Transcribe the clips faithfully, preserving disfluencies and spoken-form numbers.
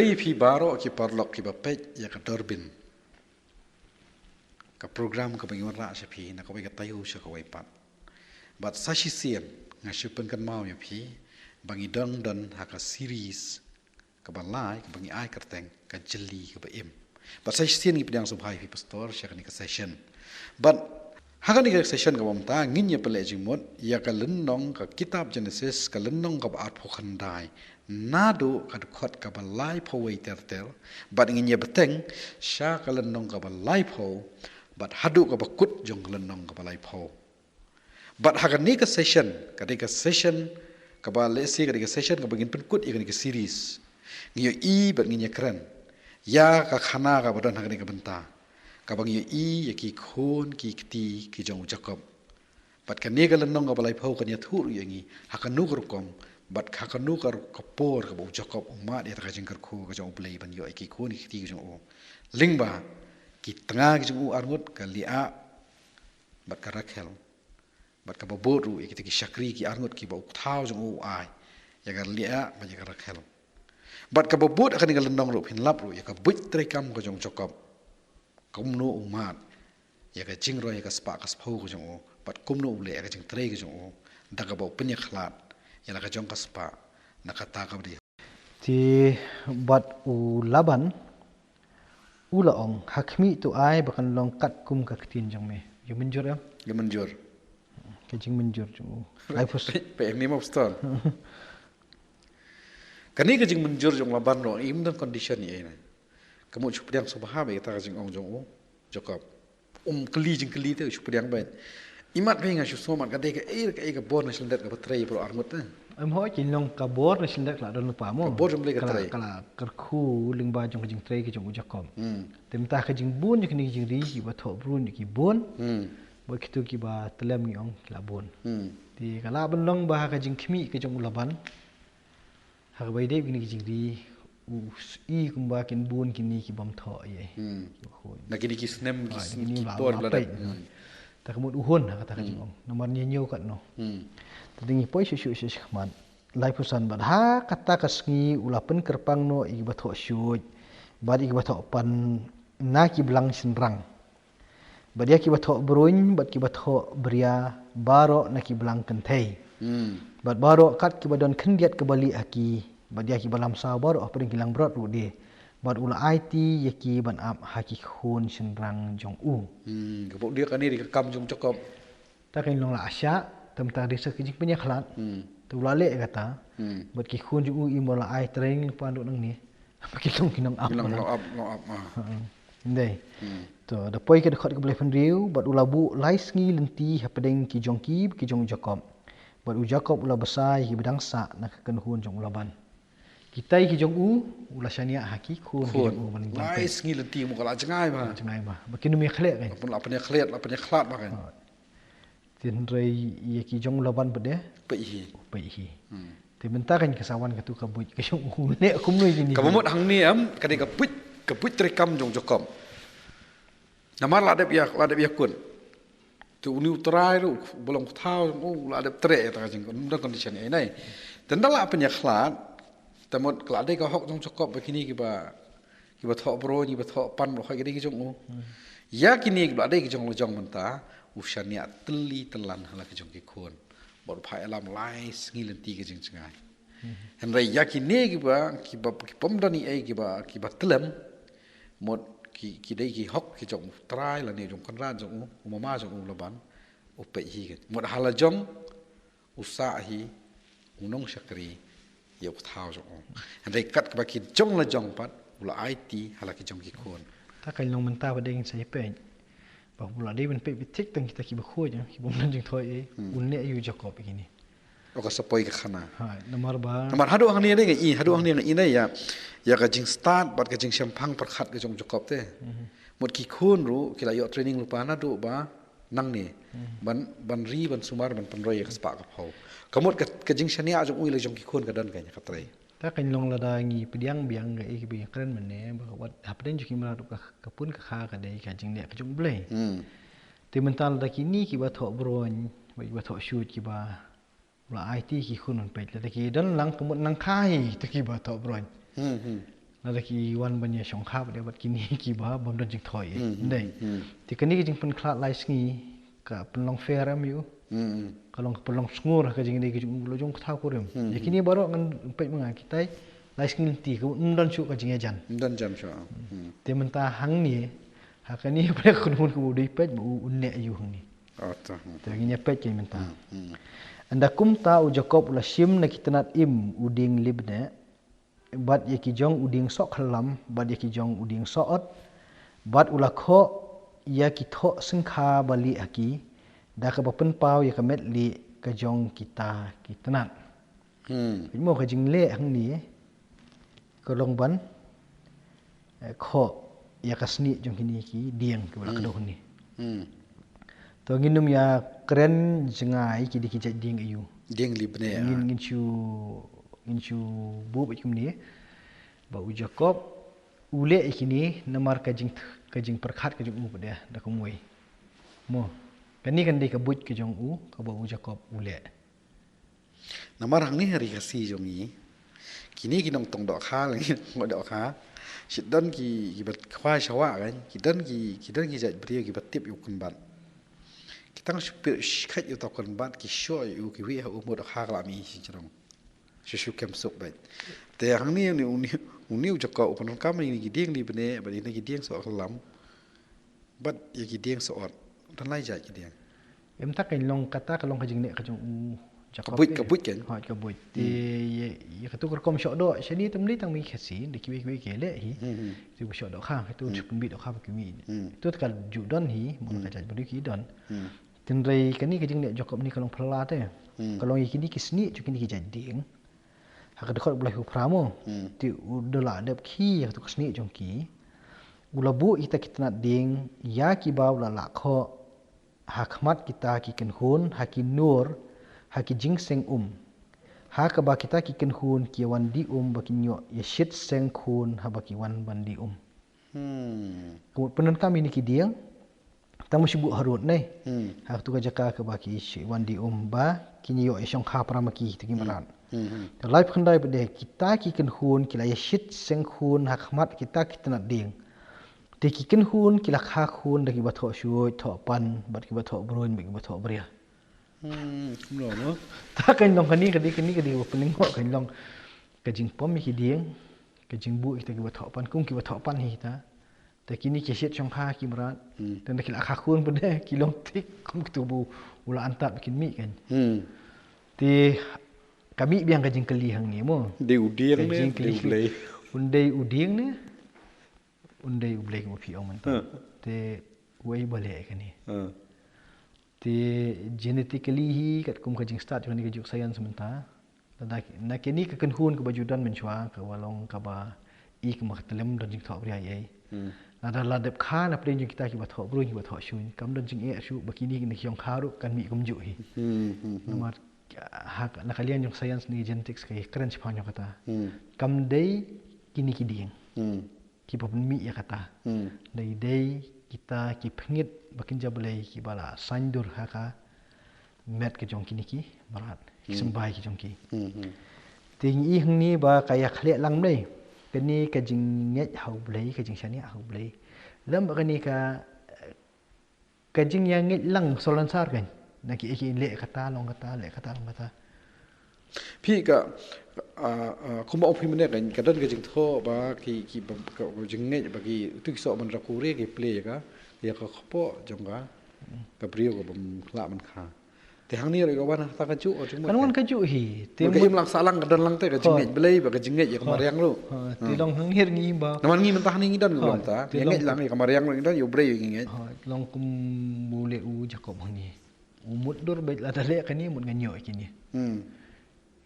Ïa phi baroh ki paralok kiba peit ïa ka Durbin, ka program kaba ngi wanrah sha phi na kawei ka taïew sha kawei pat. Bad sa shisien nga shu pynkynmaw ïa phi ba ngi dang don ha ka series kaba lai kaba ngi ai kyrteng ka jylli kaba im. Bad sa shisien ngi pdiang sngewbha ïa phi pastor sha kane ka session. Bad ha kane ka session kaba mynta ngin ïa pynleit jingmut ïa ka lynnong, ka kitab Genesis, ka lynnong kaba arphew khyndai, naduh ka dkhot kaba laiphew wei ter ter, bad ngin ïa bteng sha ka lynnong kaba laiphew bad haduh kaba kut jong ka lynnong kaba laiphew. Bad ha kane ka session, ka dei ka session kaba, let's say, ka dei ka session kaba ngin pynkut ïa kane ka series. Ngi ïohi bad ngin ïa kren ïa ka khana kaba don ha kane ka bynta, kaba ngi ïohi ïa ki khun ki kti ki jong u Jakob. Bad kane ka lynnong kaba laiphew kan ïathuh ruh ïa ngi ha kano ka rukom bad ha kano ka ru-, ka por kaba u Jakob u mad ïa kata ka jingkyrkhu ka jong U Blei ban ïoh ïa ki khun ki kti ki jong u. Lyngba ki tnga ki jong u arngut, ka Leah bad ka Rakhel. Bad kaba bud ruh ïa kita ki shakri ki arngut kiba u kthaw jong u u ai ïa ka Leah bad ïa ka Rakhel. Bad kaba bud ha kane ka lynnong ruh phin lap ruh ïa ka buit treikam ka jong u Jakob, kumno u mad ïa ka jingroi ïa ka spah ka sphew ka jong u, bad kumno u leh ïa ka jingtrei ka jong u da kaba u pynïakhlad ïa la ka jong ka spah na kata kaba dei. Te bad u Laban u la ong, ha khmih to ai ba kan long katkum ka ktien jong me. Ïa mynjur em? Ïa mynjur. Ka jingmynjur jong u. Laiphew. Pe, pe, ni ma pastor. Kane ka jingmynjur jong u Laban ruh, im don condition ïa ine. Ka mut shu pdiang sngewbha bad ïa kata ka jingong jong u Jakob. Um kylli jingkylli te shu pdiang bad. Imat bad nga shu sngewmat ka dei kaei kaei ka bor na shlyndet kaba trei baroh arngut te. Em hooid, ki long ka bor na shlyndet ka la don lypa mo. Ka bor jong u Blei ka trei. Ka la, ka la kyrkhu lyngba jong ka jingtrei ka jong u Jakob. Hmm. Te mynta ka jingbun jong kine ki jingri kiba thoh brun ki bun. Hmm. Bad kito kiba tyllem ngi ong ki la bun. Hmm. Te ka lah ban long ba ha ka jingkhmih ka jong u Laban, ha kaba ïadei bad kine ki jingri, u s-, i kumba kin bun kine ki bym thoh ïa. Hmm. Kiba khuid. Na kine ki snem, ki, ah, snem, kine ki la, por la, la peit, la dep. Hmm. Ta ka mut u hun ha kata ka, hmm, jingong. Namar ngi ñiew katno. Hmm. Te ngi poi shuh shuh sha shakhmat. Laiphew san, bad ha kata ka sngi u la pynkyrpang noh ïa kiba thoh shuid bad ïa kiba thoh pan na ki blang shynrang. Bad ïa kiba thoh brun bad kiba thoh bria baroh na ki blang kynthei. Hmm. Bad baroh kat kiba don khyndiat kaba lieh ha ki, bad ïa kiba lamsaw baroh hapdeng ki langbrot ruh de. Bad u la aiti ïa ki ban ap ha ki khun shynrang jong u. Hmm, kaba u dei kane dei ka kam jong Jakob. Ta kan long la shah, te mynta dei sa ka jingpynïakhlad. Hmm. Te u la leh kata. Hmm. Bad ki khun jong u im ba la ai training lypa naduh nangne. Ba ki long ki nongap. Ki long, nongap, nongap, ah. Ha. Ndei. Hmm. To, da poi ka dkhot kaba laiphew hynriew, bad u la buh lai sngi lynti hapdeng ki jong ki, ki jong u Jakob. Bad u Jakob u la bsa ïa kiba dang sah na ka kynhun jong u Laban. Kitai ki jong u, u la shaniah ha ki khun ki jong u ban, ban peit. Lai sngi lynti mo, ka la jngai bha. Jngai bha. Ba kin ym ïakhleh kein. Bun la pynïakhleh, la pynïakhlad bha kein. Ha. Te hynrei ïa ki jong u Laban pat de? Peit hi. Peit hi. Hmm. Te mynta kein ka sa wan katu ka buit ka jong u, leh kumno ïa kine. Kaba mut hangne em, ka dei ka buit, ka buit treikam jong Jakob. Namar la dep ïa, la dep ïakut. Te une u Trai ruh, ba long u kthaw jong u, la dep treh ïa kata ka jing, ym don condition ïa ine. Te ynda la pynïakhlad, te mut ka la dei ka hok jong Jakob ba kine kiba, kiba thoh brun, kiba thoh pan, ba hoi ka dei ki jong u. Hmm. Ïa kine kiba la dei ki jong la jong mynta, u shaniah tylli tyllan ha la ki jong ki khun. Bad u phah ïalam lai sngi lynti ka jingjngai. Hmm. Hynrei ïa kine kiba, kiba, ki bym don ei ei, kiba, kiba tyllem, mut ki, ki dei ki hok ki jong u Trai lane jong u kynrad jong u, u mama jong u Laban, u peit hi kein. Mut ha la jong, u sah hi u nongshakri ïa u kthaw jong u. Hynrei kat kaba ki jong la jong pat, u la aiti ha la ki jong ki khun. Ta kan long mynta ba dei ngin sa ïa peit. Ba u la dei ban peit beit thik tang kita kiba khuid, eh, ki bym don jingthoh ei ei. Hmm. Un leh ïa u Jakob ïa kine. O ka sa poi ka khana. Ha, namar ba. Namar haduh hangne dei nga i, haduh hangne nga i ne ïa, ïa ka jingstad bad ka jingshemphang pyrkhat ka jong u Jakob te. Mhm. Mut ki khun ruh, ki la ïoh training lypa naduh ba nangne. Hmm. Ban, ban ri, ban sumar, ban pynroi ïa ka spah ka phew. Ka mut ka, ka jingshaniah jong u ïa la jong ki khun ka don kein ha ka trei. Ta kan long lada ngi pdiang biang kaei kaba ngi kren mynne, ba ka wat hapdeng jong ki mrad ruh ka, ka pun ka kha ka dei ka jingleh ka jong u Blei. Hmm. Te mynta lada kine kiba thoh brun, ba kiba thoh shuid kiba U la aiti ki khun ban peit, lada ki don lang ka mut nang kha hi kita kiba thoh bron. Hmm, hmm. Nada ki wan ban ïa shongkha bad ïa bad kine kiba bym don jingthoh ei. Hmm, hmm, Ndei. Hmm. Te kane ka jingpynkhlad lai sngi ka pynlong fair em ïa u. Hmm, hmm. Ka long ka pynlong sngur ha ka jingdei ka jong u la jong ka thaw kurim. Hmm, Ïa hmm. kine baroh ngan peit ma nga kitai lai sngi lynti ka um don shuh ka jingïajan. Don jan shuh. Hmm. Te mynta hangne ha kane ba ka khun ka u dei peit ba u un ne ïa u hangne. Oh, ta. Hmm. Te ngin ïa peit ka mynta. Hmm, hmm. Ynda kumta u Jakob u la shim na ki tnat im u dieng libne bad ïa ki jong u dieng sohkhlem bad ïa ki jong u dieng sohot bad u la khoh ïa ki thoh syngkha ba lieh ha ki da kaba pynpaw ïa ka met lieh ka jong kita ki tnat. Hmm. Mo ka jingleh hangne ka long ban eh, khoh ïa ka snieh jong kine ki dieng kiba la kdew hangne. Hmm. To ngin ym ïa kren jngai ki dei ki jait dieng aïu. Dieng libne. Ngin ngin shu ngin shu buh bad kumne ba u Jakob u leh ïa kine namar ka jing ka jingpyrkhat ka jong u pat da da kumwei. Mo kane kan dei ka buit ka jong u kaba u Jakob u leh. Namar hangne ha ri Khasi jong ngi kine ki nongtong dohkha la ngi nong dohkha. Shi don ki kiba khwai shawa kan ki don ki ki don ki jait briew kiba tip ïa u kynbat. Ki tang shu pir shkhet ïa u tau kynbat ki shoh ïa u ki wih ha u mut dohkha ka la mi shi jrong. Shu shu kem suk bad. Te hangne uni uni uni u Jakob u pyndonkam ïa ki dieng libne bad ïa ki dieng sohkhlem. Bad ïa ki dieng sohot. Don lai jait ki dieng. Em ta kan long kata ka long ka jingneh ka jong u Jakob. Ka buit ka buit kan. Hoi ka buit. Te ïa ïa katu ka rukom shoh doh shani tam dei tang mi Khasi da kiwei kiwei ki leh hi. Hmm, hmm. Tu shoh dohkha katu Hmm. shoh pynbit dohkha ba ki mi. Hmm. Tu ka ju don hi mo Hmm. ka jait ba dei ki don. Hmm. Tynrai kane ka jingneh Jakob ni ka long phylla te. Hmm. Ka long ïa kine ki snieh jong kine ki jait dieng. Ha ka dkhot ba laiphew phra mo. Hmm. Te u da la dep khie ïa katu ka snieh jong ki. U la buh ïa kita ki tnat dieng ïa kiba u la lah khoh ha khmat kita ki kynhun ha ki nur ha ki jingseng um. Ha kaba kita ki kynhun ki wan dih um ba kin ïoh ïa shit seng khun haba ki wan ban dih um. Hmm. Ka mut pyndonkam ïa kine ki dieng tang ma shu buh harud ne. Hmm. Ha katu ka jaka kaba ki shu wan dih um ba kin ïoh ïa shongkha para ma ki tu ki Hmm. mrad. Hmm, hmm. Te laiphew khyndai pat de kita ki kynhun ki la ïa shit seng khun ha khmat kita ki tnat dieng. Te ki kynhun ki la kha khun da kiba thoh shuid thoh pan bad kiba thoh bruin bad kiba thoh bria. Hmm, kumno mo? Ta kan long kane ka dei kane ka dei ba pynlyngngoh kan long ka jingpom ïa ki dieng ka jingbuh kita kiba thoh pan kum kiba thoh pan hi kita. Te kine ki shit shongkha ki mrad. Hmm. Te nda ki la kha khun pat de ki long thik kum kitu ba u la antad ba kin mih kan. Hmm. Te ka mih biang ka jingkylli hangne mo. Dei u dieng Ka ne, jingkylli dei u blei. Un dei u dieng ne. Un dei u blei kumba phi ong mynta. Hmm. Te uei ba leh kane. Hmm. Te genetically hi katkum ka jingstad jong kane ka juk science mynta. Lada na kane ka kynhun kaba ju don mynshuwa kaba long kaba i kaba ka tlem don jingthoh bria ei. Hmm. Lada la dep kha na pdeng jong kita kiba thoh bruin kiba thoh shuin kam don jingeh shuh ba kine kine ki shongkha ruh kan mih kumjuh hi. Hmm, hmm, hmm. Namar ha ka- na ka liang jong science ne genetics ka kren shaphang jong kata. Hmm. Kam dei kine ki dieng. Hmm. Kiba pynmih ïa kata. Hmm. Dei dei kita ki pynngit ba kin jablei kiba la saindur ha ka met ka jong kine ki mrad ki Hmm. symbai ki jong ki. Hmm, hmm. Te ngi i hangne ba ka ïa khleh lang blei kane ka jingngeit ha u blei ka jingshaniah ha u blei. Lem ba kane ka ka jingïangeit lang solansar kan na ki ki leh kata long kata leh kata long kata. Phi ka ah, ah, kumba ong phi mynne kan ka don ka jingthoh ba ki ki ba ka ka jingngeit ba ki tu ki soh ban rakure ki plie ka ïa ka kpoh jong ka ka briew ka bym lah ban kha. Te hangne ruh ka wan ha ta ka juh o jingmut Kan wan ka ka juh hi. Te mut ka mut im lang sah lang ka don lang te ka Hoi. jingngeit blei ba ka jingngeit ïa ka Hoi. mariang ruh. Hoi. Te Hmm. long hangne ngi ba. Naman ngi mynta hangne ngi don ka Hoi. long ta. Te Ïa long ngeit lang ïa ka mariang ruh ngi don ïa u briew ïa ngi ngeit. Hoi. Long kum bu leh u Jakob hangne. U mut dur bad lada leh kane mut ngan ïoh kine. Hmm.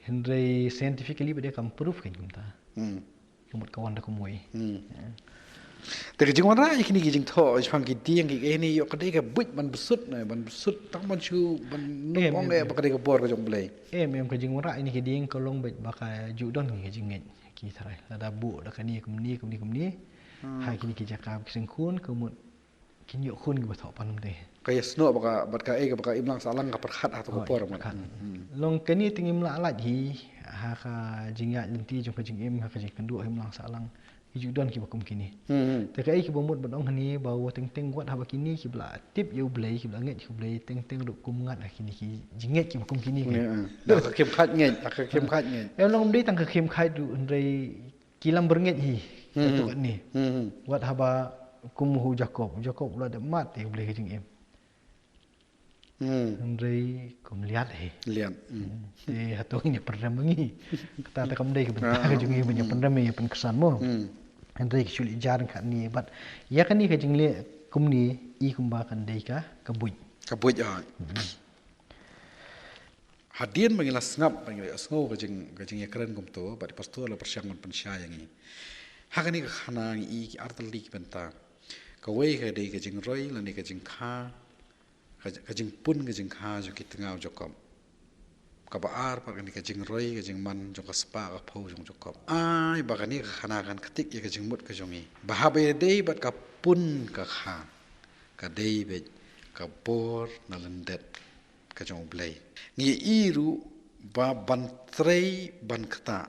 Hynrei scientifically ba dei kam proof kan kumta. Hmm. Ka mut ka wan da kumwei. Hmm. Ïa. Te ka jingwanrah ïa kine ki jingthoh shaphang ki dieng ki kine ïoh ka dei ka buit ban bsut ne ban bsut tang ban shu ban Em, ong em, eh em. ba ka dei ka bor ka jong Blei. Em em ka jingwanrah ïa kine ki dieng ka long beit ba ka ju don ki jingngeit ki tharai lada buh da kane kumne kumne kumne. Hmm. Ha kine ki jaka ki seng khun ka mut kin ïoh khun kiba thoh pan te. Ka ïasnoh ba ka bad ka ei ka ba ka imlang sahlang ka pyrkhat ha to ka Hoi, por man. pyrkhat. Hmm, hmm. Long kane te ngim lah lait hi ha ka jingïaid lynti jong ka jingim ha ka jingkynduh imlang sahlang. Ki ju don kiba kum kine. Hmm. Te kaei kaba mut ban ong hangne ba u teng teng wat haba kine kiba la tip ïa u Blei, kiba la ngeit ïa u Blei, teng teng ruh kum ngat ha kine ki jingngeit kiba kum kine. Kine, ah. Da ka khim khait ngeit, da ka khim khait ngeit. Em long dei tang ka khim khait ruh hynrei ki lam byrngeit hi. Hmm. Kato kat ni. Hmm. Wat haba kum u Jakob, u Jakob u la dep mad ïa u Blei ka jingim. Hmm. Hynrei kum liat hi. Liat. Hmm. Te hato ngin ïa pynrem ngi. Kata te kam dei ka bynta Ah. Ka jong ngi ban ïa pynrem ïa pynksan mo. Hmm. Hynrei ka shu leit jar kane bad ïa kane ka jingleh kumne i kumba kan dei ka ka buit. Ka buit ah. Hadien ba ngi la sngap, ba ngi la sngew ka jing, ka jingïakren kumto, bad i pastor la pyrshang ban pynshai ïa ngi. Ha kane ka khana ngi i ki ar tylli ki bynta. Kawei ka dei ka jingroi lane ka jingkha, ka, ka jingpun ka jingkha jong ki tnga u Jakob. Kaba ar pat kane ka jingroi ka jingman jong ka spah ka phew jong u Jakob. Ai ba kane ka khana kan ktik ïa ka jingmut ka jong ngi. Ba haba ïadei bad ka pun ka kha, ka dei beit ka bor na lyndet ka jong u Blei. Ngi i ruh ba ban trei ban ktah.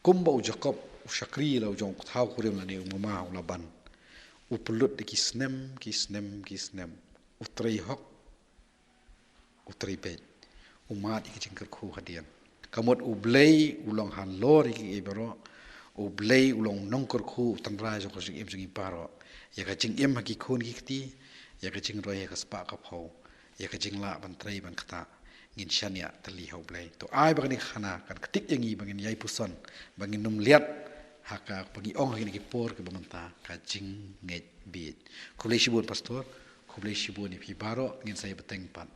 Kumba u Jakob, u shakri la u jong u thaw kurim lane u mama u Laban. U pynlut da ki snem, ki snem, ki snem. U trei hok, u trei beit. U mad ïa ki jingkyrkhu hadien. Ka mut u Blei u long halor ïa kiei baroh. U Blei u long nongkyrkhu, u tynrai jong ka jingim jong ngi baroh. Ïa ka jingim ha ki khun ki kti, ïa ka jingroi ha ka spah ka phew, ïa ka jinglah ban trei ban ktah. Ngin shaniah tylli ha u Blei. To ai ba kane ka khana kan ktik ïa ngi ba ngin ïai puson, ba ngin ym liat ha kaba ngi ong ha kine ki por kiba mynta ka jingngeit bieit. Khublei shibun pastor, khublei shibun ïa phi baroh, ngin sa ïa bteng pat